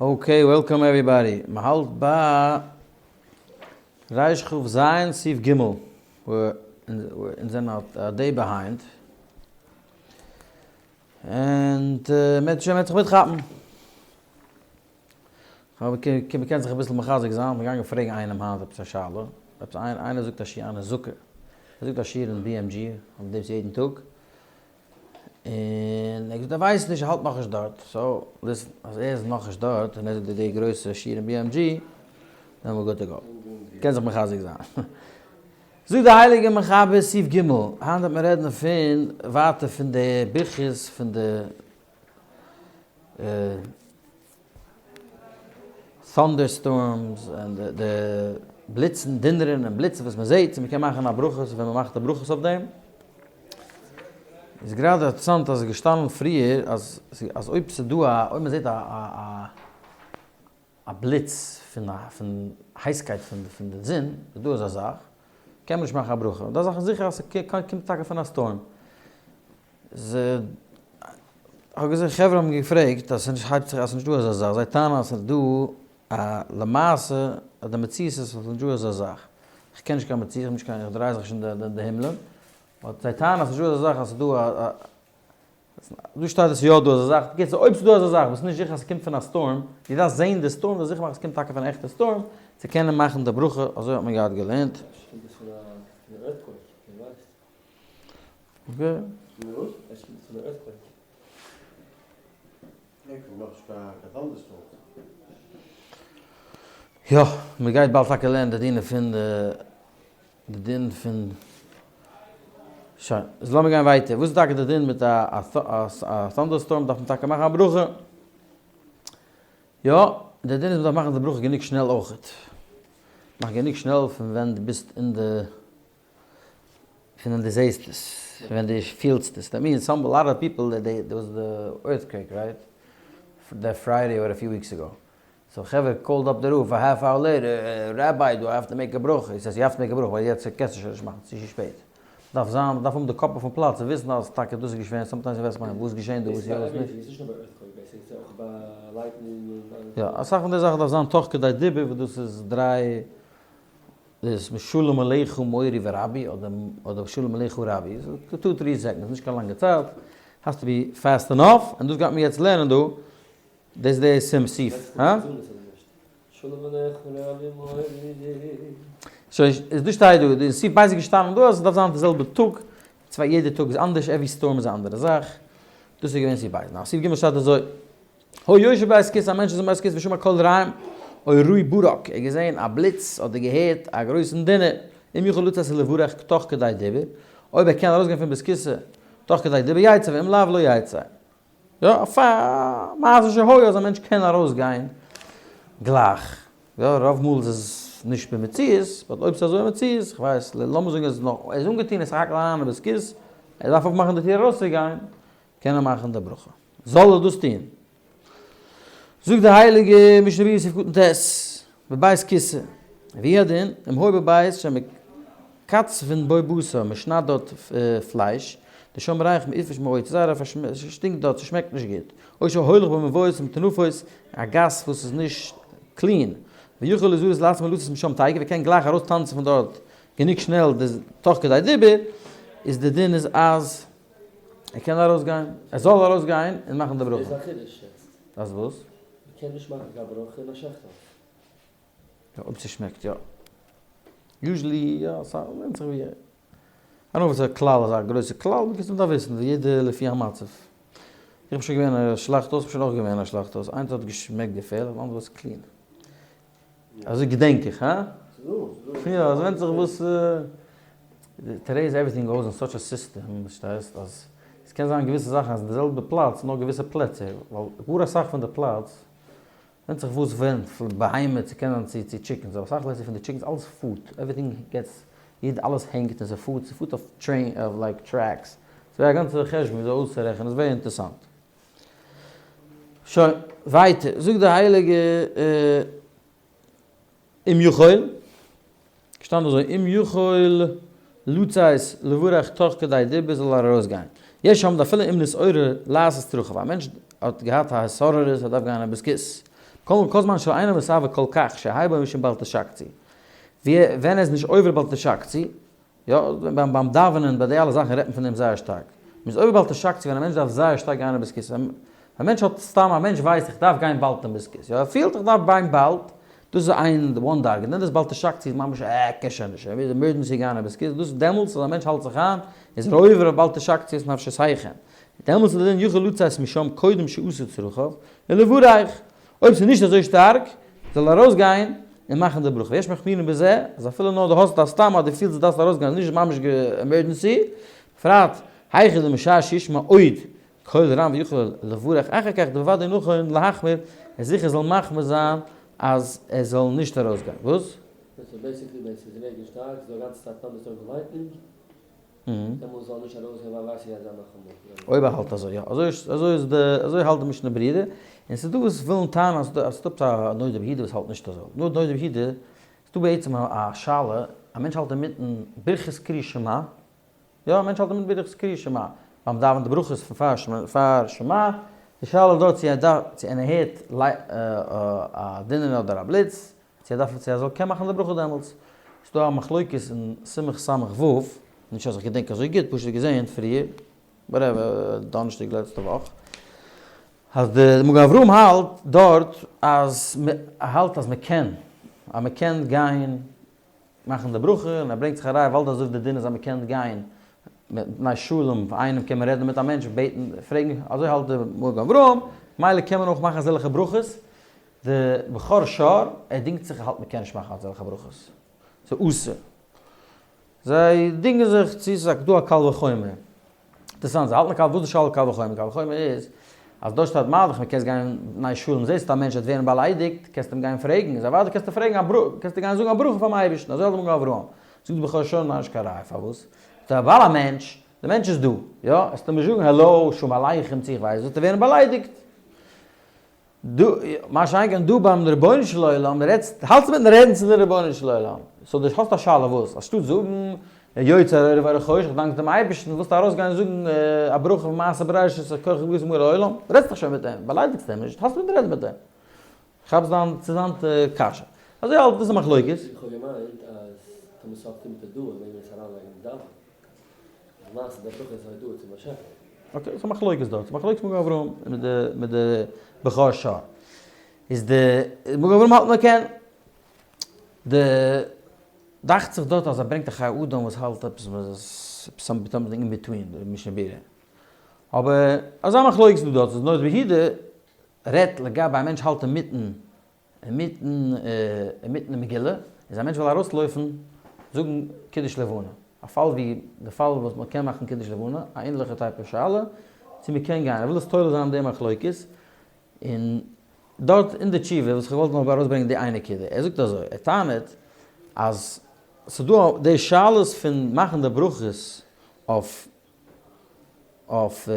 Okay, welcome everybody. מ'האלט ביי רכ"ז סעיף ג'. אונז זענען א day behind. און מ'וועט שוין זיך מיטכאפן. מ'קען זיך אביסל מחזק זיין. כ'בין געגאנגען פרעגן איינעם היינט עפעס א שאלה. עפעס איינער זאגט א שיעור, איינער זאגט, ער זאגט א שיעור אין BMG, אויף דאס יעדן טאג. און ער האט געזאגט ער ווייסט נישט ער האלט נאכנישט דארט, so listen אז ער איז נאכנישט דארט און ער זאגט די גרויסע שיעור אין BMG, then we're good to go. קען זיך מחזק זיין. זאגט די הייליגע מחבר סעיף ג', היינט וועט מען רעדן פון ווייטער פון די ברכות פון די thunderstorms און די בליצן, דונערן און בליצן וואס מען זעט, צו מען קען מאכן א ברכה ווען מען מאכט די ברכות אויף דעם. איז גראדע אינטערעסאנט אז עס איז געשטאנען פריער אז אז אויב ס'איז דא א אויב מען זעט א א א בליץ פון א פון הייסקייט פון פון די זון, איז דא אזא זאך, קען מען נישט מאכן א ברכה. דארף זיין זיכער אז ס'קומט טאקע פון א storm. כ'האב געזען חברה האבן געפרעגט אז ס'נישט הייבט זיך אז ס'נישט דא אזא זאך, זיי טענה'ן אז ס'איז דא א למעשה אז די מציאות איז אז ס'נישט דא אזא זאך, כ'קען נישט קיין מציאות, כ'בין נישט קיין איך דריי זיך נישט אין די הימלען, but זיי טענה'ן אז ס'נישט דא אזא זאך אז ס'איז דא א דא שטייט אז ס'איז יא דא אזא זאך, בקיצור אויב ס'איז דא אזא זאך וואס איז נישט זיכער אז ס'קומט פון א storm, דו דארפסט זען די storm זאלסט זיכער מאכן אז ס'קומט טאקע פון א עכטע storm צו קענען מאכן די ברכה, אזוי האט מען געהאט געלערנט. יא, מען גייט באלד טאקע לערנען די דינים פון די דין פון שוין, איז לאמיר גיין ווייטער, וואס איז טאקע די דין מיט א thunderstorm, דארף מען טאקע מאכן א ברכה? יא, די דין איז מען דארף מאכן די ברכה גענוג שנעל אויכעט, מאך גענוג שנעל פון ווען דו ביסט אין די פון ווען דו זעהסט עס, פון ווען דו פילסט עס, that means some a lot of people they there was the earthquake right? That Friday or a few weeks ago, so חברה called up די רב א half hour later, rabbi do I have to make a ברכה? He says you have to make a ברכה ווייל יעצט קענסטו שוין נישט מאכן, ס'איז צו שפעט. מ'דארף זיין, מ'דארף האבן די קאפ אויפן פלאץ צו וויסן אז טאקע דאס איז געשען, sometimes ווייסט מען וואס איז געשען דא וואס יא וואס נישט. יא, אסאך פון די זאכן דארף זיין תוך כדי דיבור וואס דאס איז דריי איז משלום עליך מורי ורבי אדער שלום עליך רבי, two three seconds, נישט קיין לאנגע צייט, has to be fast enough, און דאס גייט מען יעצט לערנען דא, דאס איז די סימ סעיף, הא? שוין, איז דא שטייט דא, די סעיף ב' איז געשטאנען דא אז עס דארף זיין די זעלבע טאג, צוויי יעדע טאג איז אנדערש, every storm איז א אנדערע זאך, דאס איז געווען סעיף ב', now סעיף ג' שטייט אזוי. היה יושב בית כסא, א מענטש איז אין בית כסא ושמע קול רעם או ראה ברק, ער האט געזען א בליץ אדער געהערט א גרויסן דונער, אם יכול לצאת ולברך תוך כדי דיבור, אויב ער קען ארויסגיין פון בית כסא תוך כדי דיבור יצא ואם לאו לא יצא. יא, א מעשה שהיה אז א מענטש קען ארויסגיין גלייך, יא רוב מאל איז עס נישט במציאות, but אויב ס'איז אזוי במציאות, כ'ווייס, לאמיר זאגן ער איז נאך, ער איז אנגעטון, ער איז סך הכל אריין אין בית כסא, ער דארף אויפמאכן די טיר ארויסצוגיין, קען ער מאכן די ברכה. זאל ער דאס טון. זאגט די הייליגע משנה ברורה סעיף קטן ט', בבית כסא, והוא הדין, אם היה בבית שמקצבין בו בשר, מען שניידט דארט פלייש, דשם ריח מעופש מאוד, ס'איז זייער א ס'שטינקט דארט, ס'שמעקט נישט גוט, או שהולך במבואות ומטונפות, א גאס וואס איז נישט clean, ויכול לזרז לעצמו לצאת משם תיכף, ער קען גלייך ארויסטאנצן פון דארט גענוג שנעל תוך כדי דיבור, איז די דין איז אז. ער קען ארויסגיין, ער זאל ארויסגיין און מאכן די ברכה. דאס איז א חידוש יעצט. אז וואס? מ'קען נישט מאכן קיין ברכה אין א שעכט הויז. יא, אויב ס'שמעקט יא. Usually יא, ס'ווענדט זיך ווי. I don't know אויב ס'איז א כלל, אזא גרויסע כלל, בקיצור מ'דארף וויסן, ווי יעדע לפי המצב. איך בין שוין געווען אין א שלאכט הויז, כ'בין שוין אויך געווען אין א שלאכט הויז, איינס האט געשמעקט געפערליך, די אנדערע וואס clean. אזוי געדענק איך, הא? יא, עס ווענדט זיך וואס, today is everything goes in such a system, פארשטייסט, אז עס קען זיין געוויסע זאכן אז אין די זעלבע פלאץ, נאר געוויסע פלעצער, ווייל גאר אסאך פון די פלאץ, ווענדט זיך וואס ווען, בהמה צו קען זיין צו chickens, אבער אסאך פלעצער פון די chickens אלעס פארט, everything gets, יעדע אלעס הענגט און ס'פארט, ס'פארט אויף train, אויף like tracks, ס'ווערט א גאנצע חשבון וויאזוי אויסצורעכענען, איז very אינטערסאנט. שוין, ווייטער, זאגט די הייליגע אם יכול, געשטאנען אזוי, אם יכול לצאת לברך תוך כדי דיבור זאל ער ארויסגיין. יש אומרים אפילו אם נתעורר לעשות צרכיו, א מענטש האט געהאט א התעוררות ער דארף גיין אין בית כסא. כל זמן שאינו מתאוה כל כך שיהא בו משום בל תשקצו, ווי ווען ער איז נישט עובר בל תשקצו, יא, ביים דאווענען ביי די אלע זאכן רעדט מען פון דעם זייער שטארק. מען איז עובר בל תשקצו ווען א מענטש דארף זייער שטארק גיין אין בית כסא. א מענטש האט סתם, א מענטש ווייסט איך דארף גיין באלד אין בית כסא. יא, ער פילט איך דארף גיין באלד, דאס איז איין one דרגה. דען דאס בל תשקצו איז ממש א קעשעניש, ער מוז emergency גיין אין בית כסא. דאס איז דעמאלטס אז א מענטש האלט זיך איין, איז ער עובר בל תשקצו את נפשותיכם. דעמאלטס איז דער דין יכול לצאת משם קודם שעשו צרכיו, ולברך. אויב ס'איז נישט אזוי שטארק, זאל ער ארויסגיין און מאכן די ברכה. ויש מחמירין בזה, אז אפילו נאר דו האסט א סתם אז דו פילסט דו דארפסט ארויסגיין, איז נישט ממש emergency, בפרט היכא דמשעה שישמע עוד קול רם ויכול לברך אחר כך, דבוודאי נכון להחמיר, ער זיכער זאל מחמיר זיין אז ער זאל נישט ארויסגיין. וואס? סאו basically ווען ס'איז רעגן שטארק, ס'איז דא א גאנצע צייט thunderstorms און lightning, אויב ער האלט אזוי יא, אזוי אזוי איז די אזוי האלט די משנה ברורה, און ס'איז דא וואס ווילן טענה'ן אז ס'איז דא עפעס א נודע ביהודה וואס האלט נישט אזוי, נאר נודע ביהודה איז דא בעצם א שאלה, א מענטש האלט אינמיטן ברכת קריאת שמע, יא א מענטש האלט אינמיטן ברכת קריאת שמע, ביים דאווענען די ברכות פון פאר פאר שמע, די שאלה איז דארט צו ער דארף צו ער הערט א דונער אדער א בליץ, צו ער דארף צו ער זאל קען מאכן די ברכה דעמאלטס. ס'איז דא א מחלוקת אין סמך סמך ו', נישט אז איך געדענק אזוי גוט, פשוט געזעהן פריער, whatever, דאנערשטאג לעצטע וואך, אז די מגן אברהם האלט דארט אז מ האלט אז מ'קען, אז מ'קען גיין מאכן די ברכה, און ער ברענגט זיך א ראיה ווייל אזוי ווי די דין איז אז מ'קען גיין מפני שלום פאר איינעם קען מען רעדן מיט א מענטש בעטן פרעגן, אזוי האלט די מגן אברהם, מילא קען מען אויך מאכן אזעלכע ברכות, די בכור שור, ער דינגט זיך ער האלט מען קען נישט מאכן אזעלכע ברכות, ס'איז אסור. זיי דינגען זיך צו ס'איז דא א קל וחומר. אינטערעסאנט, זיי האלטן א קל, וואס איז די שאלה קל וחומר? קל וחומר איז אז דארט שטייט מה דאך מען קענסט גיין מפני שלום, זעסט א מענטש וועט ווערן באליידיגט, קענסט אים גיין פרעגן, איז אוודאי קענסטו פרעגן א ברכה, קענסטו גיין זאגן א ברכה פאר'ן אייבערשטן, אזוי האלט די מגן אברהם. זאגט די בכור שור ניין נישט קיין ראיה, פארוואס? ווייל א מענטש, די מענטש איז דא, יא, וועסטו אים נישט זאגן העלאו, שלום עליכם, צו איך ווייס וואס, וועט ער ווערן באליידיגט. דא, מה שאין כן דא ביים רבונו של עולם, רעדסט, האלטסט מיטן רעדן צו דעם רבונו של עולם, so דו האסט א שאלה וואס? אנשטאט זאגן יוצר אור ואור חושך, דאנק דעם אייבערשטן, ווילסטו ארויסגיין זאגן א ברכה פון מעשה בראשית כח גבורות מרא עולם, רעדסט דאך שוין מיט אים, באליידיגסט אים נישט, האלסט מיטן רעדן מיט אים. כאפסט דיין צו זיין קשיא. אזוי האלט, דאס איז מחלוקת. איך האב געמיינט אז טאמער ס'האט מיט די דעה מעג מען עס אריינלייגן אין דאווענען. למעשה די ברכה איז הודאה צום באשעפער. okay, ס'איז א מחלוקת דארט, ס'איז מחלוקת מגן אברהם מיט די מיט די בכור שור. איז די מגן אברהם האלט מען קען. די דאכט זיך דארט אז ער ברענגט א חיי אדם וואס האלט עפעס וואס something in between די משנה ברורה. אבער אזא מחלוקת איז דא דארט, איז נודע ביהודה רעדט לגבי א מענטש האלט אינמיטן אינמיטן אינמיטן די מגילה, איז א מענטש וויל ארויסלויפן זאגן קידוש לבנה, א פאל ווי די פאל וואס מען קען מאכן קידוש לבנה, א ענליכע type of שאלה, צו מען קען גיין, ער וויל עס תולה זיין די מחלוקת, און דארט אין די תשובה וואס איך וואלט נאר ארויסברענגען די איין נקודה, ער זאגט אזוי, ער טענה'ט אז ס'דא די שאלות פון מאכן די ברכות אויף אויף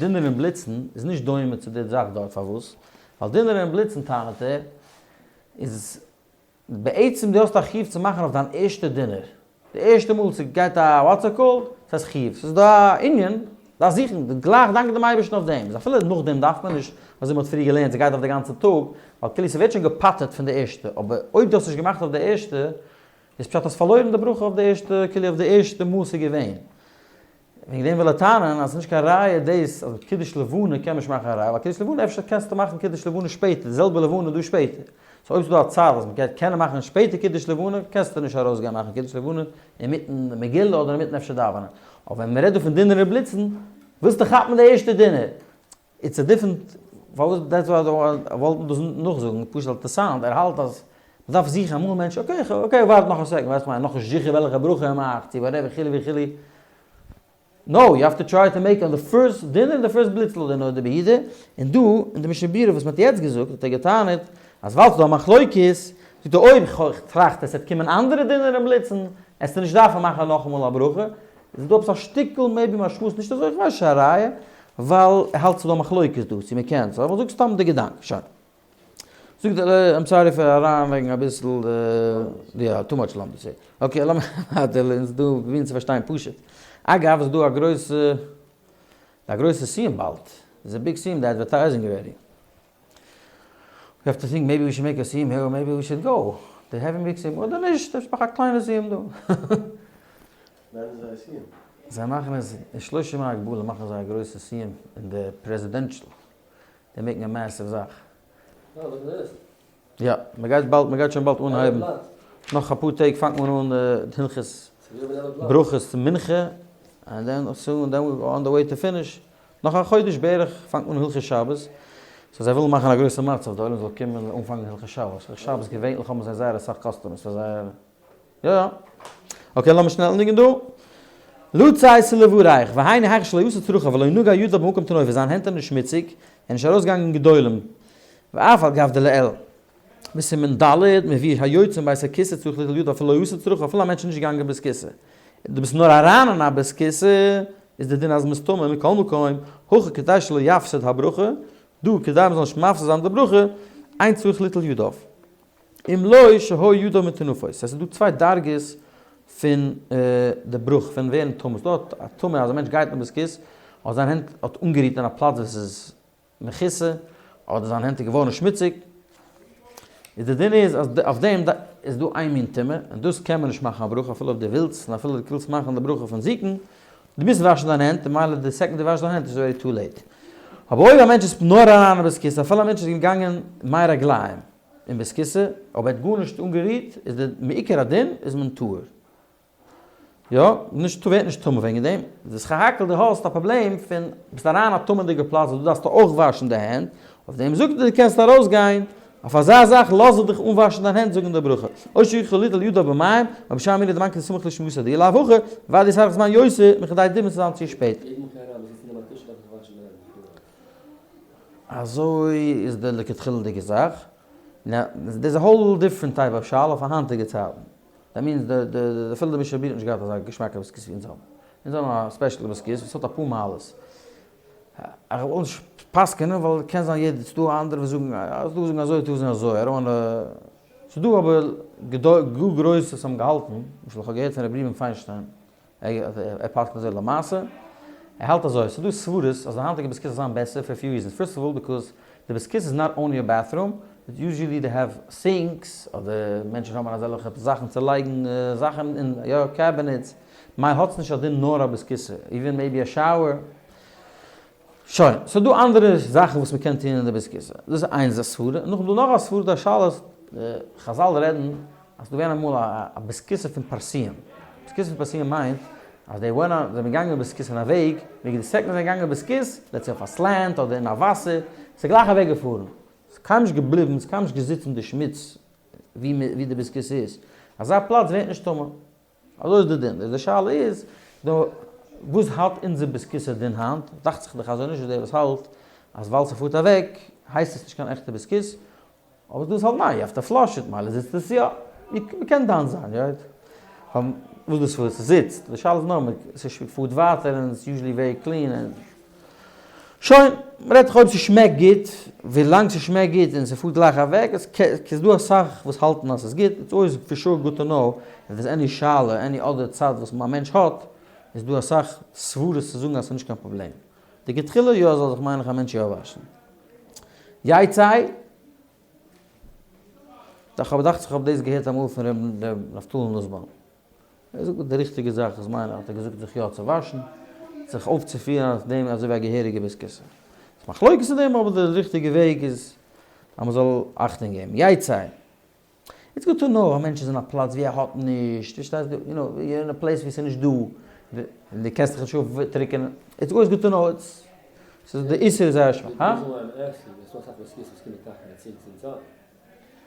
דונער און בליצן איז נישט דומה צו די זאך דארט, פארוואס? ווייל דונער און בליצן טענה'ט ער איז בעצם דו האסט א חיוב צו מאכן אויף דיין ערשטע דונער, די ערשטע מאל ס'גייט א what's it called, ס'הייסט חיוב, ס'איז דא א ענין, דארפסט זוכן, גלייך דאנקען דעם אייבערשטן אויף דעם, איז אפילו נאכדעם דארף מען נישט, אזוי מ'האט פריער געלערנט ס'גייט אויף די גאנצע טאג, ווייל כאילו ס'ווערט שוין געפטר'ט פון די ערשטע, אבער אויב דו האסט נישט געמאכט אויף די ערשטע, איז פשט האסט פארלוירן די ברכה אויף די ערשטע כאילו אויף די ערשטע מאל ס'איז געווען. וועגן דעם וויל ער טענה'ן אז ס'איז נישט קיין ראיה דאס אז מיט קידוש לבנה קען מען נישט מאכן א ראיה, ווייל קידוש לבנה אפשר קענסטו מאכן קידוש לבנה שפעטער, די זעלבע לבנה דא שפעטער. so אויב ס'איז דא א צד אז מ'גייט קענען מאכן שפעטער קידוש לבנה, קענסטו נישט ארויסגיין מאכן קידוש לבנה אינמיטן מגילה אדער אינמיטן אפשר דאווענען. אבער ווען מ'רעדט דא פון דינער און בליצן, ווילסטו כאפן די ערשטע דינער, it's a different, פארוואס that's why וואלט דאס נאכזאגן, פשוט אינטערסאנט, ער האלט אז מ'דארף זוכן אמאל מענטש, okay okay ווארט נאך א second, ווייסט כ'מיין נאכנישט זיכער וועלכע ברכה ער מאכט, צו whatever וכו' וכו', no, you have to try to make on the first דינער און די first בליצל אדער נודע ביהודה, און דא אין די משנה ברורה וואס מ'האט יעצט געזאגט האט ער געטענה'ט אז ווייל ס'דא א מחלוקת, זאגט ער אויב איך טראכט עס וועט קומען אנדערע דינער און בליצן, עסטו נישט דארפן מאכן נאכאמאל א ברכה, איז דא עפעס א שטיקל maybe משמעות נישט אזוי איך ווייס נישט א ראיה ווייל ער האלט ס'דא מחלוקת דא צו מ'קען so אבער זאג סתם די געדאנק שוין. זאגט ער I'm sorry פאר אריינלייגן אביסל די יא too much לומדות here. okay לאמיר ווייטער אונז דא פרובירן צו פארשטיין פשוט. אגב איז דא א גרויסע א גרויסע סיום באלד. איז a big סיום די advertising already. have to think maybe we should make a סיום here or maybe we should go. They having big סיום אדער נישט, אפשר מאך א קליינע סיום דא. ווען איז זייער סיום? זיי מאכן עס אין שלושים הגבלה מאכן זיי א גרויסע סיום אין די presidential, they making א massive זאך. אה, look at this. יא, מען גייט באלד, מען גייט שוין באלד אנהייבן. נאך אפאר טעג פאנגט מען אן די הלכות ברכות מנחה, and then soon then we on the way to finish. נאך א חודש בערך פאנגט מען אן הלכות שבת, so זיי ווילן מאכן א גרויסע מצב די עולם זאל קומען און אנפאנגען הלכות שבת, הלכות שבת געווענליך האבן זיי זייער אסאך customers פאר זייער, יא יא. okay לאמיר שנעל ענדיגן דא. לצאת ולברך, והיינו היכא שלא עשה צרכיו ולא נגע ידיו במקום טינופת, זיין הענט זענען נישט שמוציג, ער איז נישט ארויסגעגאנגען גדולים, ואף על גב דלעיל. בסימן ד' מביא היוצא מבית הכסא צריך ליטול ידיו אפילו לא עשה צרכיו, אפילו א מענטש איז נישט געגאנגען בית כסא, דו ביסט נאר אריין אין א בית כסא, איז די דין אז מ'איז טמא מכל מקום, הכא כדי שלא יפסיד הברכה, דא כדי מ'זאל נישט מפסיד זיין די ברכה, אין צריך ליטול ידיו. אם לא שהיו ידיו מטונפות. עס איז דא צוויי דרגות פון די ברכה, פון ווערן טמא. ס'איז דא א טומאה אז א מענטש גייט אין בית כסא, אדער זיין הענט האט אנגערירט אין א פלאץ וואס איז מכוסה, אדער זיין הענט איז געווארן שמוציג, איז די דין איז אז אויף דעם איז דא איין מין טומאה, און דאס קען מען נישט מאכן א ברכה אפילו אויב דו ווילסט, און אפילו דו ווילסט מאכן די ברכה פון זיגן, דו מוזט וואשן דיין הענט, און מילא די second דו וואשסט דיין הענט איז already too late. אבער אויב א מענטש איז נאר אריין אין בית כסא, אפילו א מענטש איז געגאנגען מי רגליים אין בית כסא, אבער ער האט גארנישט אנגערירט, איז די מעיקר הדין איז מען טהור. יא, נישט ווערט נישט טמא וועגן דעם. די סך הכל דו האסט א פראבלעם פון ביסט אריין א טמא'דיגע פלאץ וואס דא דארפסטו אויך וואשן די הענט, אויף דעם זאגט ער דו קענסט ארויסגיין, אויף אזא זאך לאז איך דיך אנוואשן דיין הענט זאגן די ברכה, או שיכול ליטול ידיו במים, אבער שם מילי דמנכר סמוך לשמועסא דאי לאו הכי, ודאי יתארך זמן יותר מכדי דיבור ס'זיין צו שפעט. יעדן מאל כ'גיי אריין ביז נעמען א טישו דארף איך וואשן די הענט בעפאר. אזוי איז די לכתחילה'דיגע זאך. now, there's a whole different type of שאלה אויף היינטיגע צייטן. that means די די אפילו די משנה ברורה האט נישט געהאט אזא געשמאקע בית הכסא ווי אונז האבן. אונז האבן א special בית הכסא וואס האט אפאר מעלות. איך וויל נישט פסק'ענען ווייל קען זיין יעדער, ס'דא אנדערע וואס זאגן, ס'דא וואס זאגן אזוי, ס'דא וואס זאגן אזוי, I don't wanna, ס'דא אבער גדול גאר גרויסע וואס האבן געהאלטן, למשל איך האב געהערט פון רבי ראובן פיינשטיין, ער פסק'נט אזוי למעשה, ער האלט אזוי, ס'דא סברות אז די היינטיגע בית הכסא זאל זיין בעסער for few reasons, first of all because די בית הכסא איז not only a bathroom, it's usually they have sinks, אדער מענטשן האבן אזעלכע זאכן צו לייגן זאכן אין, יא, cabinets, מיי האטס נישט א דין נאר א בית הכסא, even maybe א shower. שוין, ס'איז דא אנדערע זאכן וואס מ'קען טון אין די בית הכסא. דאס איז איין סברה. נאכדעם איז דא נאך א סברה, די שאלה איז, חזל רעדן אז ס'איז געווען אמאל א בית הכסא פון פרסיים. בית הכסא פון פרסיים מיינט אז they went on, זיי זענען געגאנגען בית הכסא אין א וועג, וועגן די second זיי זענען געגאנגען בית הכסא, let's say אויף א slant אדער אין א וואסער, ס'איז גלייך אוועק געפארן. ס'איז קיינמאל נישט געבליבן, ס'איז קיינמאל נישט געזיצן די שמוץ ווי די בית הכסא איז. אזא פלאץ ווערט נישט טמא. אזוי איז די דין. איז די שאלה איז דא וואס האלט אונזער בית הכסא דין היינט? דאכט זיך די חזון איש איז דער וואס האלט אז ווייל ס'פארט אוועק הייסט עס נישט קיין עכטע בית הכסא, אבער דאס האלט ניין, you have to flush it, מילא זיצט עס יא. מ'קען דן זיין, right? וואס דאס וואס ס'זיצט, די שאלה איז נאר ס'פארט ווייטער און ס'איז usually very clean און שוין, מ'רעדט דאך אויב ס'שמעקט גוט, ווילאנג ס'שמעקט גוט און ס'פארט גלייך אוועק, ס'איז דא אסאך וואס האלטן אז ס'איז גוט, it's always for sure good to know if there's any שאלה, any other צד וואס א מענטש האט, איז דא אסאך סברות צו זאגן אז ס'איז נישט קיין פראבלעם. לכתחילה יא זאל זיך מיין איך א מענטש יא וואשן. יצא. דאך אבער דאכט זיך כ'האב דאס געהערט אמאל פון ר' נפתלי נוסבאום. ער זאגט די ריכטיגע זאך וואס מיין האט ער געזאגט זיך יא צו וואשן, זיך אויפצופירן אויף דעם אזוי ווי א געהעריגע בית כסא. ס'איז מחלוקת אין דעם אבער די ריכטיגע וועג איז אז מ'זאל אכטונג געבן. יצא. It's good to know א מענטש איז אין א פלאץ ווי ער האט נישט, פארשטייסט דו, you know, you're in a place ווי ס'איז נישט דא, און דו קענסט דיך נישט אויפטריקענען, it's always good to know, it's, ס'איז די איסור איז זייער שוואך, הא?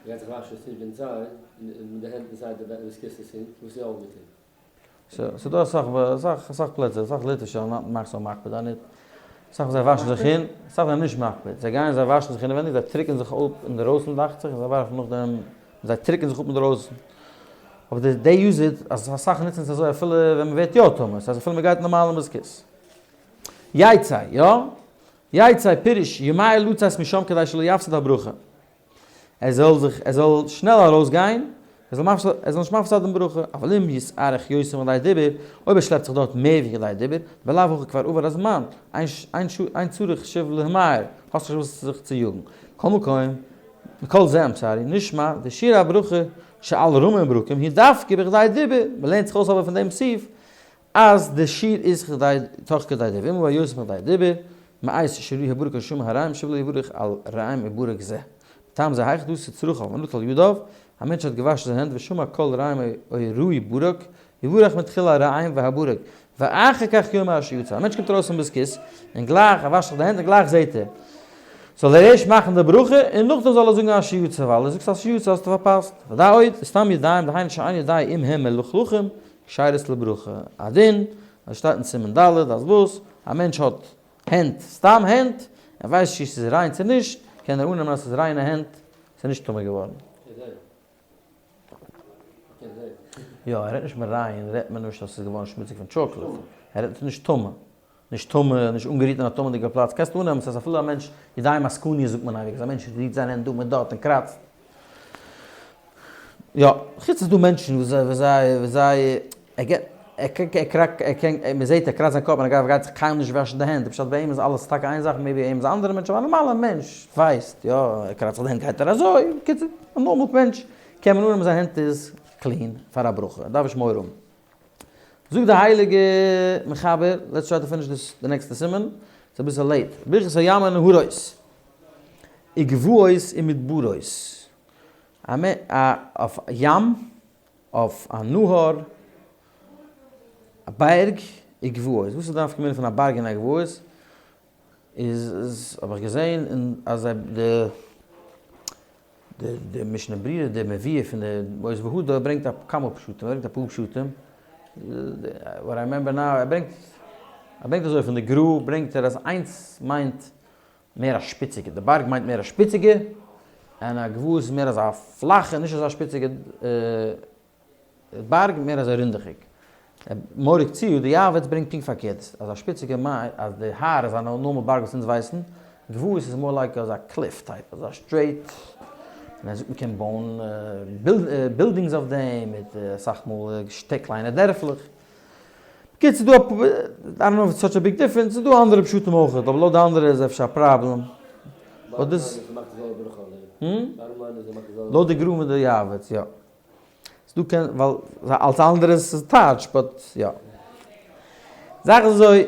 מ'גייט זיך וואשן sink inside, און מיט די הענט inside די בית הכסא sink, וואס איז אויפגעטון? ס'איז דא אסאך אסאך אסאך פלעצער, אסאך ליטווישע זענען נאט so מקפיד אן it, אסאך זיי וואשן זיך אין, אסאך זענען נישט מקפיד, זיי גייען זיי וואשן זיך אינעווענדיג, זיי טריקען זיך אפ אינדערויסן דאכט זיך, און זיי ווארפן נאכדעם, זיי טריקען זיך אפ אינדערויסן, אבער די they use it, אז אסאך נוצן עס אזוי אפילו ווען מ'ווערט יא טמא, ס'הייסט אפילו מ'גייט נארמאל אין בית הכסא. יצא, יא? יצא פירוש, ימהר לצאת משם כדי שלא יפסיד הברכה. ער זאל זיך, ער זאל שנעל ארויסגיין, ער זאל מפסיד, ער זאל נישט מפסיד זיין דעם ברכה, אבל אם יתארך יותר מכדי דיבור, אויב ער שלעפט זיך דארט מער ווי כדי דיבור, בלאו הכי כבר עבר הזמן, אין אין אין צריך שוב להמהר, האסט נישט וואס זיך צו יאגן. מכל מקום. מכל זה, I'm sorry, נשמע, דשיעור הברכה שעל רמים וברקים היא דווקא בכדי דיבור, מען לערנט זיך אויס אבער פון דעם סעיף אז די שיעור איז כדי תוך כדי דיבור, אם הוא היוצא מכדי דיבור, מעת שראה הברק או שמע הרעם שוב לא יברך על רעם וברק זה. מטעם זה היכי דאתא צרכיו ונטל ידיו, א מענטש האט געוואשן זיין הענט ושמע קול רעם או ראה ברק, יברך מתחילה הרעם והברק, ואחר כך יאמר אשר יצר. א מענטש קומט ארויס פון בית כסא, און גלייך ער וואשט זיך די הענט און גלייך זעט ער. זאל ער ערשט מאכן די ברכה, און נאכדעם זאל ער זאגן אשר יצר, ווייל אז זאגסט אשר יצר האסטו פארפאסט. ודע עוד, סתם ידיים, דהיינו שאין ידיים אם הם מלוכלכים, כשרות לברכה. א דין, אזוי שטייט אין סימן ד', אז וואס? א מענטש האט הענט, סתם הענט, ער ווייסט נישט צו ס'איז ריין צו נישט, קען ער אננעמען אז ס'איז ריינע הענט, ס'איז נישט טמא געווארן. יא, ער רעדט נישט מריין, רעדט מען נישט אז ס'איז געווארן שמוציג פון טשאקלעד, ער רעדט נישט טמא, נישט טמא, נישט אנגערירט אין א טמא'דיגע פלאץ, קענסט אננעמען ס'איז אפילו א מענטש, ידיים עסקניות זאגט מען אייביג, אז א מענטש רירט זיין הענט דא מיט דארט און קראצט. יא, חוץ ס'איז דא מענטשן וואס זיי, וואס זיי, וואס זיי, ער געט, ער קען, ער קראק, ער קען, מען זעט ער קראצט זיין קאפ און ער גייט זיך קיינמאל נישט וואשן די הענט, די פשט ביי אים איז אלעס טאקע איין זאך, maybe אים איז א אנדערע מענטש, אבער א נארמאלער מענטש ווייסט, יא, ער קראצט זיך די הענט גייט ער אזוי, בקיצור, א נארמאל מענטש קען מען אננעמען זיין הענט איז clean פאר א ברכה, ער דארף נישט מורא האבן. זאגט די הייליגע מחבר, let's try to finish this די נעקסטע סימן, ס'איז אביסל late, ברכת הים ונהרות, וגבעות ומדברות, א אויף ים, אויף א נהר, א בארג, וגבעות, וואס איז די נפקא מינה פון א בארג און א גבעות? איז האב איך געזען אין אז די די משנה ברורה די מביא פון די עוז והדר ברענגט א כמה פשטים, ער ברענגט אפאר פשטים, what I remember now, ער ברענגט ער ברענגט אזוי פון די גר"א ברענגט ער אז איינס מיינט מער א שפיציגע, די בארג מיינט מער א שפיציגע, און א גבעה איז מער אזא פלאכע נישט אזא שפיציגע בארג מער אזוי רינדעכיג. מוריק ציו די יעבץ ברענגט פונקט פארקערט, אז א שפיציגע מיינט אז די הר איז א נארמאל בארג וואס אונז ווייסן, גבעות איז more like אזא cliff type, אזא straight, און ער זאגט מ'קען בויען buildings אויף דעם, מיט אסאך מאל קליינע דערפלעך. בקיצור ס'דא א, I don't know if it's such a big difference, ס'דא אנדערע פשטים אויך, אבער לויט די אנדערע איז אפשר א פראבלעם. לויט די גר"א מיט די יעבץ, יא. ס'דא קען ווייל אלס אנדערע איז טייטש but יא. זאך איז אזוי,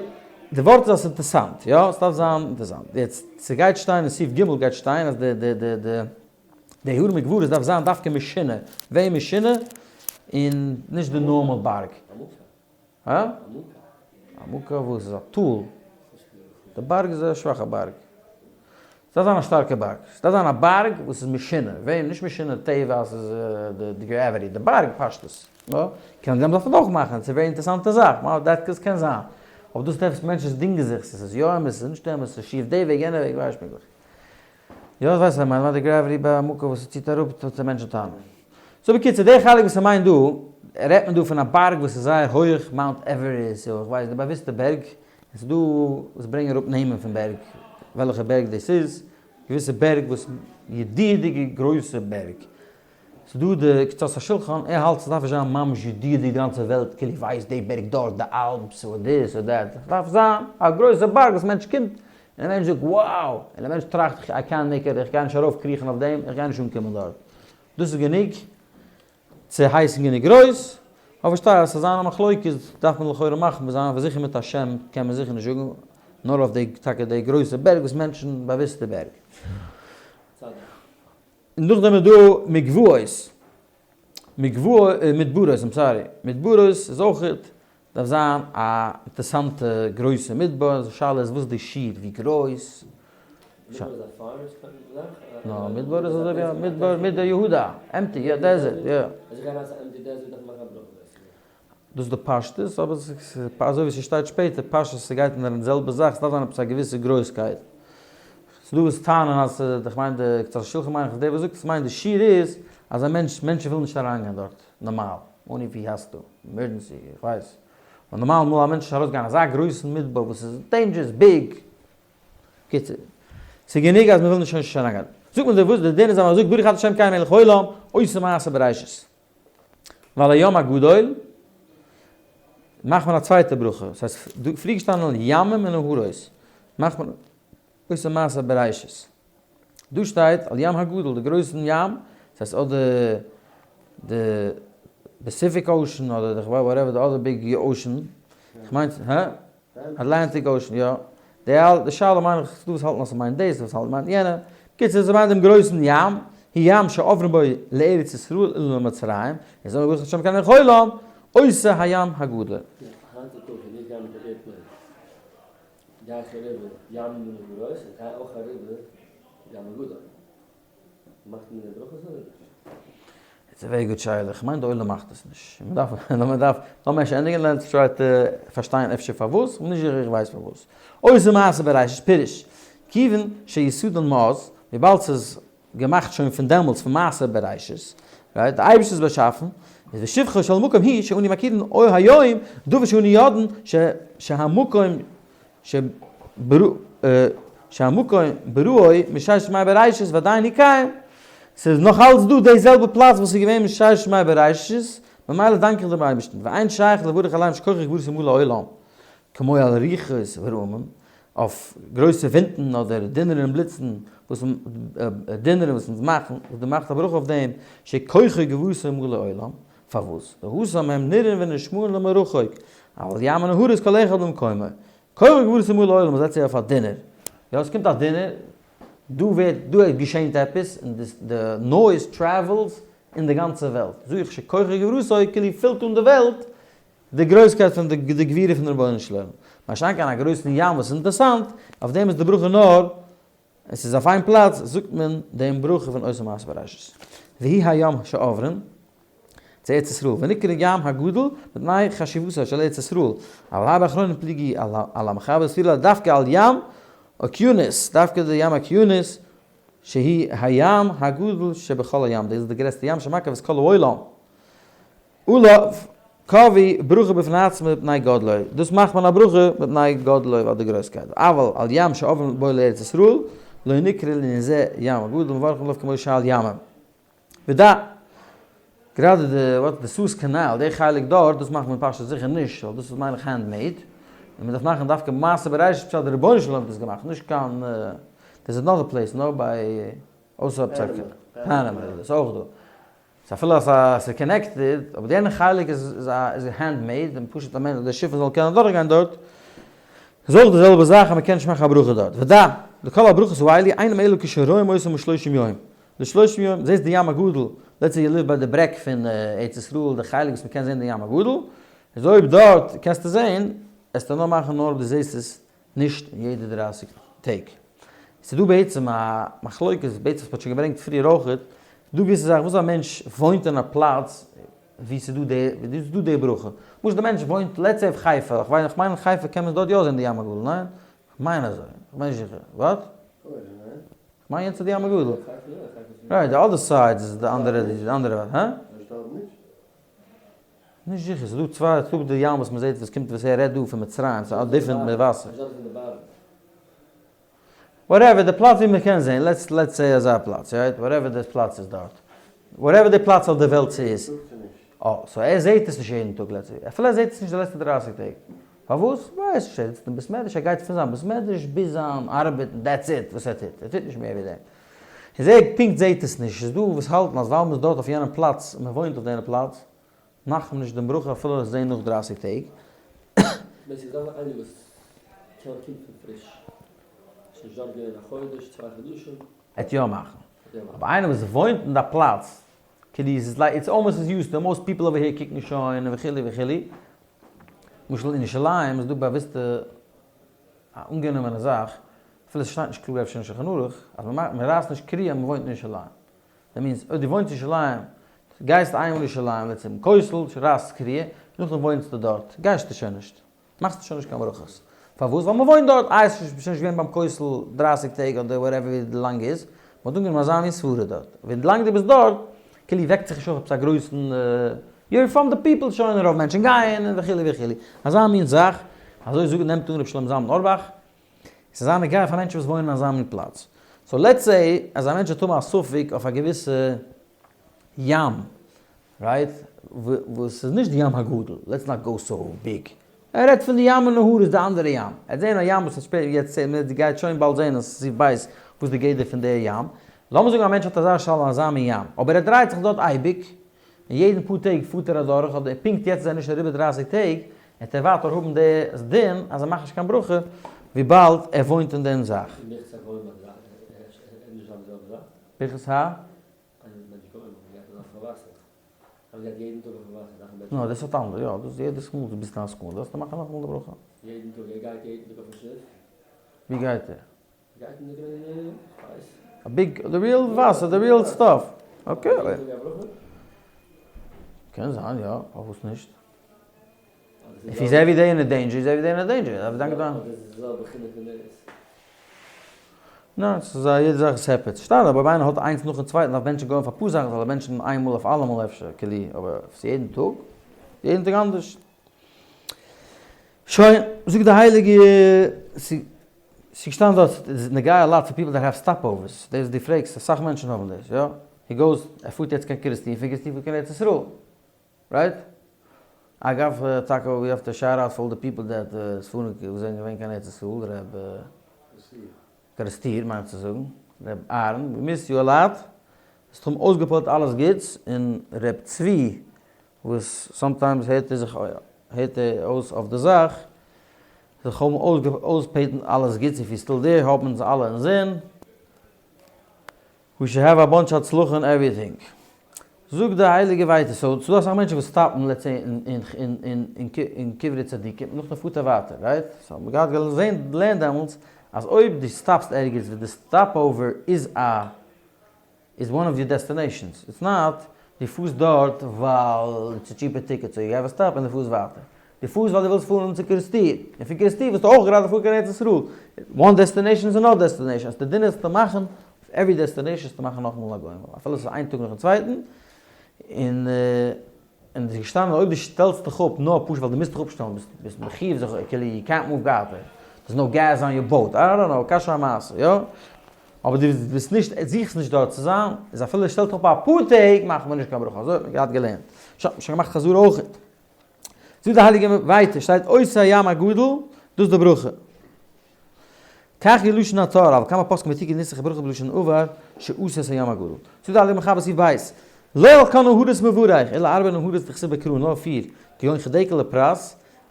די ווארט איז אז ס'אינטערסאנט, יא? ס'דארף זיין אינטערסאנט. יעצט, ס'גייט שטיין אין סעיף ג' גייט שטיין אז די די די די די הרים וגבעות דארף זיין דווקא משונה. וועם משונה? און נישט די נארמאל בארג. הא? עמוקה וואס איז א טאל. די בארג איז א שוואכע בארג. ס'דארף זיין א שטארקע בארג. ס'דארף זיין א בארג וואס איז משונה. וועם? נישט משונה טבע אז ס'איז די gravity. די בארג פשטות. יא. קען דעם דארף מען אויך מאכן. ס'איז א very אינטערעסאנטע זאך. דאס קען זיין. אבער דאס טרעפסט מענטשן דינגען זיך. ס'איז יא אמת, ס'איז נישט אמת, ס'איז שיף די וועג, יענע וועג, ווייסט פונקטליך. יא איך ווייס איך מיין די gravity ביי עמוקה וואס ס'ציט אראפ טוט די מענטשן טענה'ן. so בקיצור די חלק וואס ער מיינט דא, רעדט מען דא פון א בארג וואס איז זייער הויעך Mount Everest איך ווייס די באוויסטע בערג, און ס'איז דא וואס ברענגען אראפ נעמען פון בערג וועלכע בערג דאס איז, געוויסע בערג וואס ידוע'דיגע גרויסע בערג. ס'דא די קצות השולחן, ער האלט ס'דארף נישט זיין ממש ידוע'דיג די גאנצע וועלט כאילו ווייסט די בערג דארט די Alps אדער this אדער that, ס'דארף זיין א גרויסע בארג וואס מענטש קומט און א מענטש זאגט wow און א מענטש טראכט איי קענט מעיק איט איך גיי נישט ארויף קריכן אויף דעם איך גיי נישט אנקומען דארט, דאס איז גענוג צו הייסן גענוג גרויס, אבער פארשטיי אז ס'זאל זיין א מחלוקת דארף מען לכאורה מחמיר זיין אבער זיכער מיט א שם קען מען זיכער נישט זאגן נאר אויף די טאקע די גרויסע בערג וואס מענטשן באוויסטע בערג. און נאכדעם איז דא מגבעות, מגבעות, מדברות, I'm sorry, מדברות איז אויכעט, דארף זיין א אינטערסאנטע גרויסע מדבר, די שאלה איז וואס איז די שיעור, ווי גרויס. מדבר איז א forest זאך? נא, מדבר איז אזוי ווי א מדבר, מדבר יהודה, empty, יא, desert, יא. אז איך גיי אריין צו empty desert דארף מען מאכן א ברכה בעסער. דאס איז די פשטות, אבער אזוי ווי ס'שטייט שפעטער, פשטות ס'גייט אין די זעלבע זאך, ס'דארף זיין עפעס א געוויסע גרויסקייט. ס'דא וואס טענה'ן אז ס'איז, איך מיין די קצות השולחן מיין איך איז דער וואס זאגט עס, מיינט די שיעור איז אז א מענטש, מענטשן ווילן נישט אריינגיין דארט, נארמאל, only if he has to, emergency, איך ווייס. אבער נארמאל אמאל א מענטש נישט ארויסגיין אזא גרויסן מדבר וואס איז dangerous, big. קיצור, ס'איז גענוג אז מ'וויל נישט שוין נישט אריינגיין. זאגט מען די וואס די דין איז אז מ'זאגט ברוך אתה ה' אלקינו מלך העולם, עושה מעשה בראשית. ועל הים הגדול מאכט מען א צווייטע ברכה, עס הייסט דא פריער געשטאנען ימים און נהרות, מאכט מען עושה מעשה בראשית. דא שטייט על ים הגדול, די גרויסן ים, דאס הייסט אדער די Pacific Ocean אדער די whatever די other big ocean, כ'מיין, הא? Atlantic Ocean, יא. די אל, די שאלה מיין איך, ס'דא וואס האלטן אז ס'מיינט דאס, וואס האלטן מיינט יענע. בקיצור, ס'מיינט דעם גרויסן ים, הוא ים שעוברים בו לארץ ישראל ולמצרים, איז אומר ברוך השם קען איך עולם, עושה הים הגדול. יא, היינט צו טאג איז נישט גיין מיט די airplane, גיי איך אריבער ים און גרויס, און גיי אויך אריבער ים הגדול. מאכט מען די ברכות אדער נישט? It's a very good שאלה, איך מיין די עולם מאכט עס נישט, מען דארף, מען דארף, לאמיר ערשט ענדיגן let's try to פארשטיין אפשר פארוואס, כ'בין נישט זיכער איך ווייס פארוואס. עושה מעשה בראשית, פירוש, כיוון שיסודן מאז, וויבאלד ס'איז געמאכט שוין פון דעמאלטס פון מעשה בראשית, right, די אייבערשטער איז באשאפן, איז ושבחו של מקום היא שאנו מכירין אור היום, דבר שאנו יודעין שהמקום שהמקום בראו מששת ימי בראשית ועדיין הוא קיים, ס'איז נאך אלץ דא די זעלבע פלאץ וואס איז געווען מששת ימי בראשית, ממילא דאנק איך דעם אייבערשטן, ואין שייך לברך עליהם שכוחו וגבורתו מלא עולם, כמו על רוחות ורעמים, אויף גרויסע ווינטן אדער דונערן און בליצן וואס דונערן וואס אונז מאכן, וואס דו מאכסט א ברכה אויף דעם, שכוחו וגבורתו מלא עולם, פארוואס? דהתם הם נראים ונשמעים למרחוק, אבל ים ונהרות כל אחד במקומו. כח וגבורתו מלא עולם זעצט זיך אויף א דונער. יא, עס קומט א דונער, דא ווערט, דא געשענט עפעס, און די noise travels אין די גאנצע וועלט. זאג איך שכח וגבורתו כאילו פילט אן די וועלט די גרויסקייט פון די גבורה פון רבונו של עולם. מה שאין כן א גרויסן ים וואס איז אינטערסאנט, אויף דעם איז די ברכה נאר עס איז אויף איין פלאץ זאגט מען דעם ברכה פון עושה מעשה בראשית. והוא הים שעוברים צו ארץ ישראל, ונקרא ים הגדול מפני חשיבותו של ארץ ישראל, אבל הרבה אחרונים פליגי על המחבר סבירה דווקא על ים אוקיינוס, דווקא די ים אוקיינוס שהיא הים הגדול שבכל הים, דאס איז די גרעסטע ים שמקיף את כל העולם. עליו קבעו ברכה בפני עצמה מפני גודלו, דאס מאכט מען א ברכה מפני גודלו ווייל די גרויסקייט, אבל על ים שעוברים בו לארץ ישראל לא נקרא לענין זה ים הגדול מברכין עליו כמו שעל ימים. ודע, גראדע די וואט די Suez Canal די חלק דארט דאס מאכט מען פשוט זיכער נישט ווייל דאס איז מיין איך hand made, און מען דארף מאכן דווקא מעשה בראשית פשט די רבונו של עולם האט דאס געמאכט נישט קיין דאס איז another place נאר ביי אויסער פאנאמא איז דאס אויך דא. ס'איז אפילו אז ס'איז connected, אבער די יענע חלק איז איז hand made, און פשוט א מענטש די שיפן זאלן קענען אדורכגיין דארט, איז אויך די זעלבע זאך אז מ'קען נישט מאכן א ברכה דארט. ודע, דכל הברכות האלו אינם אלא כשרואים אותם לשלושים יום. לשלושים יום, זעסט די ים הגדול, let's say you live ביי די ברעג פון ארץ ישראל, די חלק וואס מ'קען זען די ים הגדול, איז אויב דארט קענסטו זען, עסטו נאר מאכן נאר אויב דו זעסט עס נישט יעדע דרייסיג טעג. ס'איז דא בעצם א מחלוקת, בעצם וואס מ'האט שוין געברענגט פריער אויכעט, דא געוויסע זאכן וואס א מענטש וואוינט אין א פלאץ ווי ס'איז דא די, ווי ס'איז דא די ברכה. למשל די מענטש וואוינט let's say אויף חיפה, איך ווייס, כ'מיין אין חיפה קען מען דארט יא זען די ים הגדול, ניין? כ'מיין אזוי, כ'בין נישט זיכער. What? כ'מיין יענץ איז די ים הגדול. Right, די other side איז די אנדערע, די אנדערע, הא? נישט זיכער, ס'איז דא צוויי, ס'איז דא די ים וואס מ'זעט וואס קומט וואס ער רעדט דא פון מצרים, ס'איז א different מיט וואסער. Whatever, די פלאץ ווי מ'קען זען, let's let's say אזא פלאץ, right? Whatever די פלאץ איז דארט. Whatever די פלאץ אויף די וועלט ס'איז. אה, so ער זעט עס נישט יעדן טאג let's say. אפילו ער זעט עס נישט די לעצטע דרייסיג טעג. פארוואס? ווייס נישט, ער זיצט אין בית מדרש, ער גייט פון זיין בית מדרש ביז זיין ארבעט און that's it וואס ער טוט. ער טוט נישט מער ווי דעם. איז ער פונקט זעט עס נישט. ס'איז דא וואס האלטן אז ווייל מ'איז דארט אויף יענעם פלאץ און מ'וואוינט אויף יענע פלאץ, מאכט מען נישט דעם ברכה אפילו עס זעהן נאך דרייסיג טעג. ווען ס'איז דא איינער וואס קען קומט פון פריש, ס'איז נישט דארט געווען א חודש צוויי חדשים. ער וועט יא מאכן. אבער איינער וואס וואוינט אין די פלאץ, כאילו איז עס like it's almost as used to, most people over here קוקן שוין וכו' וכו'. למשל אין ירושלים איז דא באוויסטע א אנגענומענע זאך, אפילו עס שטייט נישט קלאר אפשר אין שולחן ערוך, אז מען רייסט נישט קריעה אז מען וואוינט אין ירושלים. That means אויב דו וואוינסט אין ירושלים, גייסט איינמאל אין ירושלים צום כותל, רייסט קריעה, נאכדעם וואוינסטו דארט, גייסטו שוין נישט, מאכסטו שוין נישט קיין ברכות. פארוואס? ווייל מען וואוינט דארט, איי עס איז שוין נישט געווען ביים כותל דרייסיג טעג אדער whatever ווי לאנג איז, מען האט אנגענומען אזא מין סברה דארט, ווי לאנג דו ביסט דארט, כאילו וועקט זיך נישט אויף עפעס א גרויסן, you're from the people שוין, רוב מענטשן גייען און וכו' וכו', אזא מין זאך, אזוי זאגט נעמט אן רבי שלמה זלמן אורבאך, עס איז זייער נוגע פאר מענטשן וואס וואוינען אין אזא מין פלאץ. So let's say אז א מענטש האט האבן א ספק אויף א געוויסע ים, right? וואס איז נישט די ים הגדול, let's not go so big. ער רעדט פון די ים און נהרות, די אנדערע ים. ער האט זעהן א ים וואס איז שפעטער, יעצט זעהן מיר, גייט שוין באלד זעהן אז ס'איז בית. וואס די גדר פון די ים. לאמיר זאגן א מענטש האט אזא שאלה אין אזא מין ים, אבער ער דרייט זיך דארט אייביג, און יעדן פאר טעג פארט ער אדורך, אדער פונקט יעצט איז ער נישט אריבער דרייסיג טעג, וועט ער ווייטער האבן די דין אז ער מאכט נישט קיין ברכה וויבאלד ער וואוינט אין דעם זאך. ברכת ה? נאר דאס האט אנדערע, יא, דאס יעדעס מאל דו ביסט אין א סכנה דארפסטו מאכן נאכאמאל די ברכה. יעדן טאג, ער גייט יעדן טאג אויפן שיף? ווי גייט ער? גייט אין די גרעניץ, כ'ווייס. א big, די real וואסער, די real stuff. Okay. קען זיין יא, פארוואס נישט? If he's every day in a danger, he's every day in a danger. דארף דאנקען דאן. ניין, ס'איז א יעדע זאך איז separate. שטארק, אבער אויב איינער האט איינס נאכן צווייטן דארף בענטשן גוים פאר פאר זאכן, זאל ער בענטשן איין מאל אויף אלעמאל אפשר, כלי, אבער אויף יעדן טאג? יעדן טאג אנדערש. שוין, זאגט די הייליגע ס'איז געשטאנען דארט, ס'איז נוגע a lot פאר people that have stopovers, דאס וואס דו פרעגסט, אסאך מענטשן האבן דאס, יא? He goes, ער פארט יעצט קיין קערעסטיר, פון קערעסטיר פארט קיין ארץ ישראל, right? אגב, טאקע we have to shout out for all the people that פארן וואס זענען געווען קיין ארץ ישראל, ר' קערעסטיר מיין איך צו זאגן, ר' אהרן, we miss you a lot, האסט האבן אויסגעפועלט אלעס גוטס, און ר' צבי וואס sometimes הערט ער זיך הערט ער אויס אויף די זאך, זיך האבן אויסבעטן אלעס גוטס if you still there האבן אונז אלע אינזין, we should have a bunch הצלחה אין everything. זאגט די הייליגע ווייטער, so ס'דא אסאך מענטשן וואס stop ן let's say אין קברי צדיקים און נאכדעם פארט ער ווייטער, right? So מ'האט געהאט געלערנט דעמאלטס אז אויב דו stop סט ערגעץ וואו די stopover איז א איז one of your destinations, it's not דו פארסט דארט ווייל it's a cheaper ticket so you have a stop און דו פארסט ווייטער, דו פארסט ווייל דו ווילסט פארן צו קערעסטיר, און פון קערעסטיר ווילסטו אויך גראדע פארן קיין ארץ ישראל, one destination איז another destination, אז די דין איז צו מאכן אויף every destination איז צו מאכן נאכאמאל א גומל אפילו עס איז איין טאג נאכן צווייטן, און און עס איז געשטאנען אויב דו שטעלסט דיך אפ נאר פשוט ווייל דו מוזט דיך אפשטעלן ביסט ביסט מחיוב זיך כאילו יו קענט מאוו ווייטער, דערס נאו געז אן יור boat, I don't know, קשיא המעשה, יא? אבער דו ביסט נישט, זוכסט נישט דארט צו זיין, איז אפילו שטעלט דיך אפ אפאר טעג מאכט מען נישט קיין ברכה, אזוי האט מען געהאט געלערנט. שוין, שוין געמאכט חזרה אויכעט. זאגט די הייליגע ווייטער, שטייט עושה הים הגדול, דאס איז די ברכה. כך היא לשון התורה, אבל כמה פוסקים העתיקו נוסח הברכה בלשון עבר, שעשה את הים הגדול. זאגט די הייליגע מחבר סעיף ב', לא על כל נהרות מברך, אלא ארבע נהרות דכתיב בקרא, נאר פיר, כגון חדקל ופרת,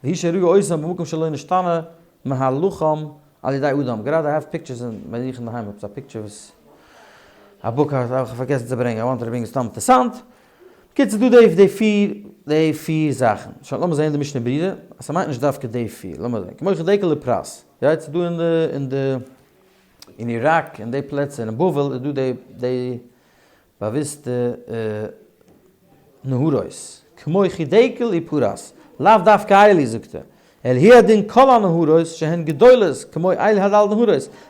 והוא שראה אותם במקום שלא נשתנה מהלכם על ידי אדם, גראדע I have pictures אין ביי זיך אינדערהיים עפעס א picture וואס א book האב איך פארגעסן צו ברענגען, I wanted to bring סתם אינטערסאנט. בקיצור דא די די פיר די פיר זאכן. שוין לאמיר זעהן די משנה ברורה אז ס'מיינט נישט דווקא די פיר, לאמיר זעהן כמו חדקל ופרת, יא ס'איז דא אין די אין די אין איראק אין די פלעצער אין בבל איז דא די די באוויסטע נהרות, כמו חדקל ופרת, לאו דווקא אלו זאגט ער, אלא הוא הדין כל הנהרות שהן גדולות כמו אלו הד' נהרות,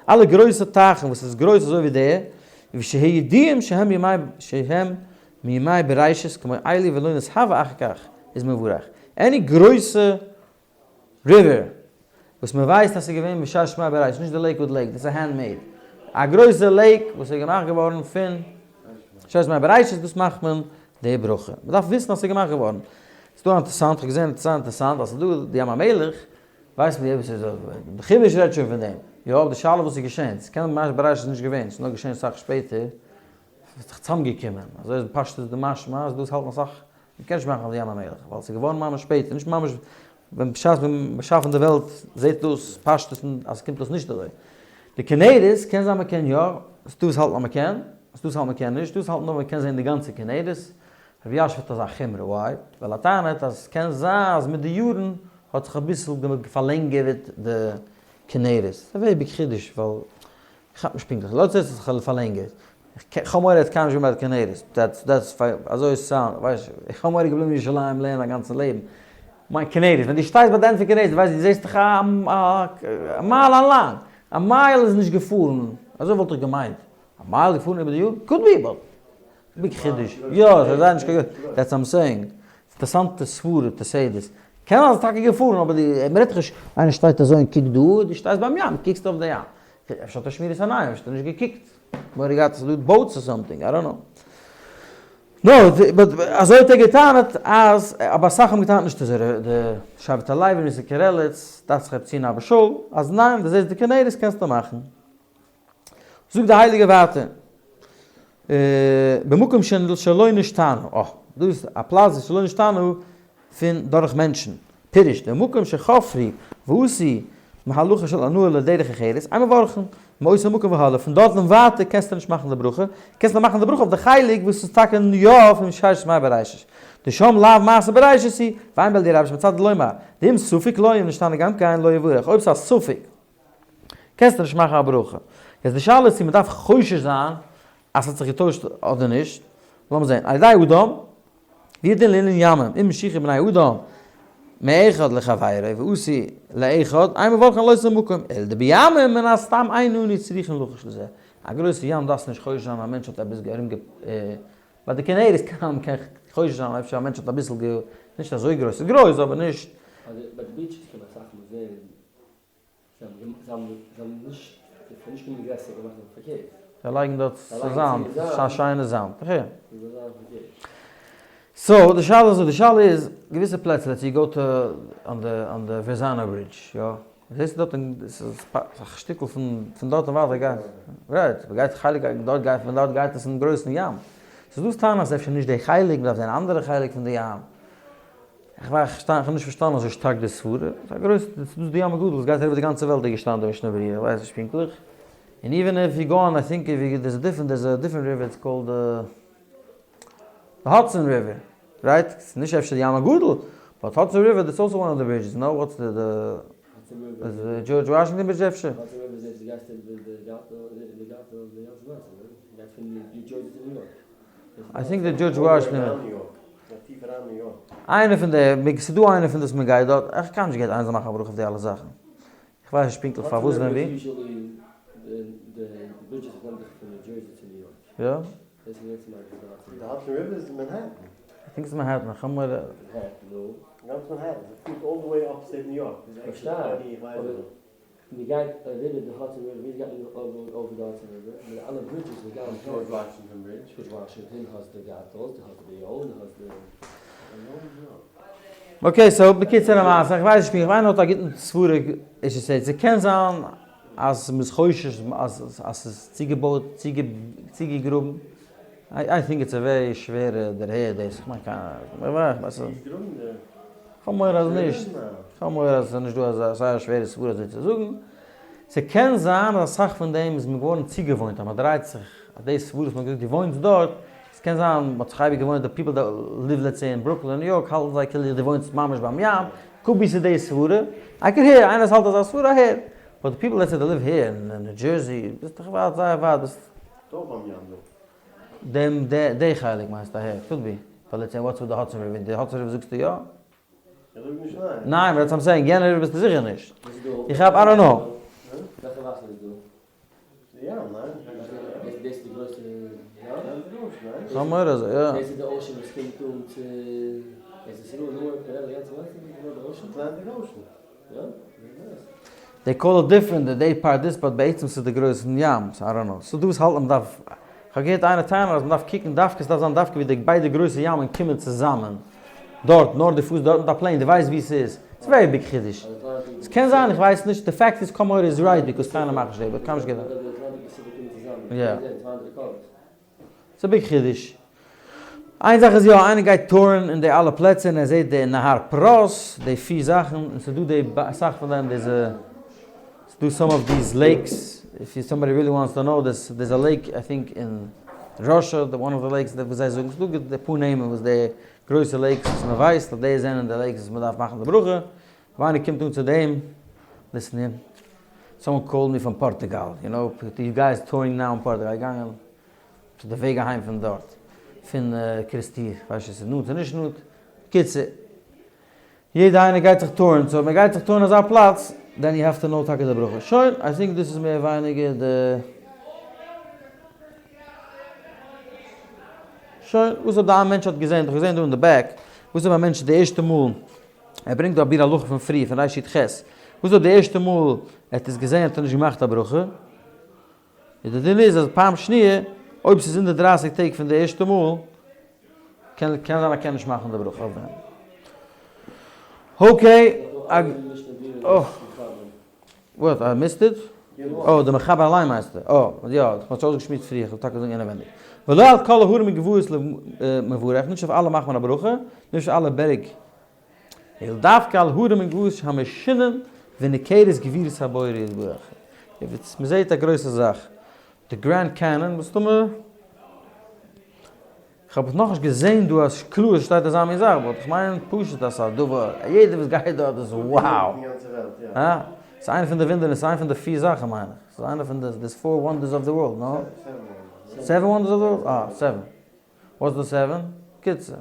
אלע גרויסע טייכן וואס איז גרויס אזוי ווי די, ושיהיו שהם ימי שהם מימי בראשית כמו אלו ולא נתהווה אחר כך איז מבורך. Any גרויסע river וואס מען ווייסט אז ס'איז געווען מששת ימי בראשית, נישט די לעיקוואד lake, דאס איז hand made, א גרויסע lake וואס איז געמאכט געווארן פון ששת ימי בראשית, דאס מאכט מען די ברכה. מען דארף וויסן אז ס'איז געמאכט געווארן. ס'איז דא אינטערסאנט, כ'האב געזען ס'איז אינטערסאנט אז ס'איז דא די ים המלח, ווייסט מען ווי די חומש רעדט שוין פון דעם. יא, אבער די שאלה וואס איז געשען, ס'קען ממש בראשית איז נישט געווען, ס'איז נאר געשען אסאך שפעטער. ס'איז זיך צוזאמגעקומען, אזוי איז פשטות די משמע אז דאס האלטן אסאך, מ'קען נישט מאכן אויף די ים המלח, ווייל ס'איז געווארן ממש שפעטער, נישט ממש ווען בשעת ווען באשאפן די וועלט זעט דאס פשטות אז ס'קומט אויס נישט אזוי. די כנרת קען זיין מ'קען יא, ס'דא וואס האלטן אז מ'קען, ס'דא וואס האלטן מ'קען נישט, ס'דא וואס האלטן נאר מ'קען זען די גאנצע כנרת, רבי יאשע האט אזא חומרא, why? ווייל ער טענה'ט אז ס'קען זיין אז מיט די יארן האט זיך אביסל פארלענגערט די כנרת, ס'איז א very big חידוש ווייל כ'כאפ נישט פונקטליך, לויט זיי האט זיך פארלענגערט, כ'האב מורא ער האט קיינמאל נישט געווען ביי די כנרת, that's that's אזוי עס sound, ווייסט, איך האב מורא געבליבן אין ירושלים לערנען א גאנצן לעבן, מיין כנרת, ווען דו שטייסט ביי די ענד פון כנרת, דו ווייסט דו זעסט דאך א מייל אליין, א מייל איז נישט געפארן, אזוי וואלט איך געמיינט, א מייל געפארן איבער די יארן? Could be, but big חידוש, יא, ס'איז זייער נישט קיין גרויס, that's I'm saying, אינטערעסאנטע סברה to say this, קען זיין ס'איז טאקע געפארן אבער די, מ'רעדט דאך נישט איינער שטייט אזוי און קוקט דא, דו שטייסט ביים ים, קוקסט אויף די ים, אפשר האט ער שמירת עיניים, אפשר האט ער נישט געקוקט, מורא געהאט אז ס'איז דא boats or something, I don't know. No, but אזוי האט ער געטענה'ט אז, אבער אסאך האבן געטענה'ט נישט אזוי, די שבט הלוי און איסר קרליץ, דאכט זיך רב ציון אבא שאול, אז ניין, דו זעסט די כנרת קענסטו מאכן. זאגט די הייליגע ווייטער, במקום שלא נשתנה, אה, דא איז א פלאץ וואס שלא נשתנה פון דורך מענטשן, פירוש, דמקום שחפרו ועשו מהלכה של הנאה לדרך אחרת, אין מברכין, מאותו מקום והלאה, פון דארט און ווייטער קענסטו נישט מאכן די ברכה, קענסט נאר מאכן די ברכה אויף די חלק וואס איז טאקע יא פון ששת ימי בראשית, דשם לאו מעשה בראשית הוא, ואין באליה רבה שמצד לומר, דאם ספק לא אם נשתנה גם כן לא יברך, אויב ס'איז א ספק קענסטו נישט מאכן א ברכה. יעצט די שאלה איז צו מ'דארף חושש זיין אז ס'האט זיך געטוישט אדער נישט, לאמיר זען, על ידי אדם, והוא הדין לענין ימים, אם המשיכו בני אדם מאחד לחבירו ועשו לאחד, אין מברכין על אותו מקום, אלא דבימים מן הסתם אין אנו צריכין לחוש לזה. א גרויסע ים דארפסטו נישט חושש זיין א מענטש האט עפעס ארום גע. ביי די כנרת קען מען חושש זיין אפשר א מענטש האט אביסל גע. נישט אזוי גרויס, ס'איז גרויס אבער נישט. ביי די beaches קען מען אסאך מאל זען זיי לייגן דארט זאמד, ס'איז א שיינע זאמד. so די שאלה איז, די שאלה איז, געוויסע פלעצער, let's say you go to on the on the Verrazano Bridge, יא, זעסטו דארט ס'איז א שטיקל פון פון דארט און ווייטער גייט, right, מ'גייט חלק דארט גייט פון דארט גייט עס אין גרויסן ים. ס'איז דא טענות אז אפשר נישט די חלק, מ'דארף זען אנדערע חלק פון די ים. איך ווייס, איך האב נישט פארשטאנען אזוי שטארק די סברה, ס'איז א גרויסע, ס'איז דא די ים הגדול וואס גייט אריבער די גאנצע וועלט איז געשטאנען די משנה ברורה, איך ווייס נישט פונקטליך, און even if you go on I think if you, there's a different, there's a different river it's called the Hudson River, right? ס'איז נישט אפשר די ים הגדול, but Hudson River that's also one of the bridges, no? What's the the George Washington Bridge אפשר? Hudson River איז דאס וואס גייסט איבער די גארטל, די גארטל די גאנצע מעשה, ניין? גייט פון New Jersey צו New York. I think די George Washington. איינע פון די, ס'איז דא איינע פון דאס מען גייט דארט, איך קען נישט געט איינער זאל מאכן א ברכה אויף די אלע זאכן, איך ווייס נישט פונקטליך פארוואס ווען ווי. יא? I think ס'איז Manhattan, איך האב מורא. מ'גייט אריבער די Hudson River, ווי גייט מען over די Hudson River? מיט אלע bridges וואס גייען George Washington Bridge. George Washington, האסט די גארטל, די האסט די ביאן, די האסט די. Okay so בקיצור המעשה, איך ווייס נישט פונקטליך, איינער האט א גוטן סברה איז עס ס'איז קען זיין אז מ'איז חושש אז אז ס'איז צוגעבויט צוגעגראבן, I think it's a very שווערע דערהער דאס, איך מיין קיינער, איך ווייס נישט. כ'האב מורא אז נישט. כ'האב מורא אז ס'איז נישט דא אזא זייער שווערע סברה אזוי צו זאגן. ס'קען זיין אז אסאך פון דעם איז מען געווארן צוגעוואוינט אז מ'דרייט זיך אז די סברה וואס מ'האט געזאגט דו וואוינסט דארט, ס'קען זיין מ'האט זיך אייביג געוואוינט די people that live let's say אין ברוקלין ניו יארק האלטן זיי כאילו דו וואוינסט ממש ביים ים, could be ס'איז די סברה. I can hear איינער וואס האלט אזא סברה I hear. But די people let's say that live here אין ניו דזשערסי ביסט דאך ווייט זייער ווייט ביסט. אויך ביים ים דא. דעם די חלק מיינסטו אהער? Could be. ווייל let's say what's with די Hudson River? די Hudson River זאגסטו יא? איך זאג נישט ניין. ניין, but that's I'm saying, יענע river ביסטו זיכער נישט. איך האב, I don't know. וועלכע וואסער איז דא? די ים, ניין? דאס איז די גרויסע ים? איך האב מורא אזוי, יא. דאס איז די ocean וואס קומט אן צו ארץ ישראל, נאר די גאנצע וואסער איז נאר די ocean? Atlantic Ocean. יא? They call it different די די part this but בעצם ס'איז די גרויסן ים so I don't know ס'דא וואס האלטן אז מ'דארף כ'האב געהערט איינער טענה'ן אז מ'דארף קוקן דווקא ס'דארף זיין דווקא ווי די ביידע גרויסע ימ'ן קומען צוזאמען דארט נאר די פארסט דארט מיט א plane די ווייסט ווי ס'איז ס'איז very big חידוש ס'קען זיין איך ווייס נישט די fact איז קאמארע איז right because קיינער מאכט נישט די but קיינמאל נישט געדאכט. ס'איז א big חידוש. איין זאך איז יא, איינער גייט tour ן אין די אלע פלעצער און ער זעט די נהר פרת, די פיר זאכן, און ס'איז דא די אסאך פון דעם, there's a, ס'איז דא some of these lakes, if you somebody really wants to know, there's there's a lake I think in Russia, the one of the lakes וואס זיי זאגן, ס'איז דא די פאר נעמען וואס די גרויסע lakes וואס מ'ווייסט אז די זענען די lakes וואס מ'דארף מאכן די ברכה, אויב איינער קומט אן צו דעם, listen here, someone called me from Portugal, you know, you guys touring now in Portugal, געגאנגען ס'איז די וועג אהיים פון דארט, פון קערעסטיר, כ'ווייס נישט צו ס'איז נאנט צו נישט נאנט, קיצור, יעדע איינער גייט זיך tour ן, so אויב מ'גייט זיך tour ן אזא פלאץ, then you have to know טאקע די ברכה. שוין, I think דאס איז מער ווייניגער די. שוין, וואס אויב די איין מענטש האט געזען, האט דאך געזען דא אין די back, וואס אויב א מענטש די ערשטע מאל, ער ברענגט דא א ביאור הלכה פון פריער, פון ריש י ח, וואס אויב די ערשטע מאל ער האט עס געזען האט ער נישט געמאכט א ברכה? איז די דין איז אז פעם שניה אויב ס'איז אין די דרייסיג טעג פון די ערשטע מאל קען קען זיין אז קען נישט מאכן די ברכה אויף דעם. Okay. Oh. What, I missed it? אה, די מחבר אליין מיינסטו? אה, יא, איך האב עס אויסגעשמועסט פריער, איך וועל טאקע זאגן אינעווענדיג. ולא על כל ההרים וגבעות מברך, נישט אויף אלע מאכט מען א ברכה, נישט אויף אלע בערג, אלא דווקא על הרים וגבעות המשונין וניכרת גבורת הבורא יתברך. מען זעט א גרויסע זאך, די גרענד קעניאן, מסתמא. כ'האב נאכנישט געזעהן דא אז קלאר שטייט אזא מין זאך, but כ'מיין פשוט אז ס'איז א דבר, יעדער וואס גייט דארט איז wow! הא? ס'איז איינע פון די וואונדערן, ס'איז איינע פון די פיר זאכן מיין איך, ס'איז איינע פון די די four wonders of the world, no? Seven wonders of the world? אה, seven. What's the seven? קיצור.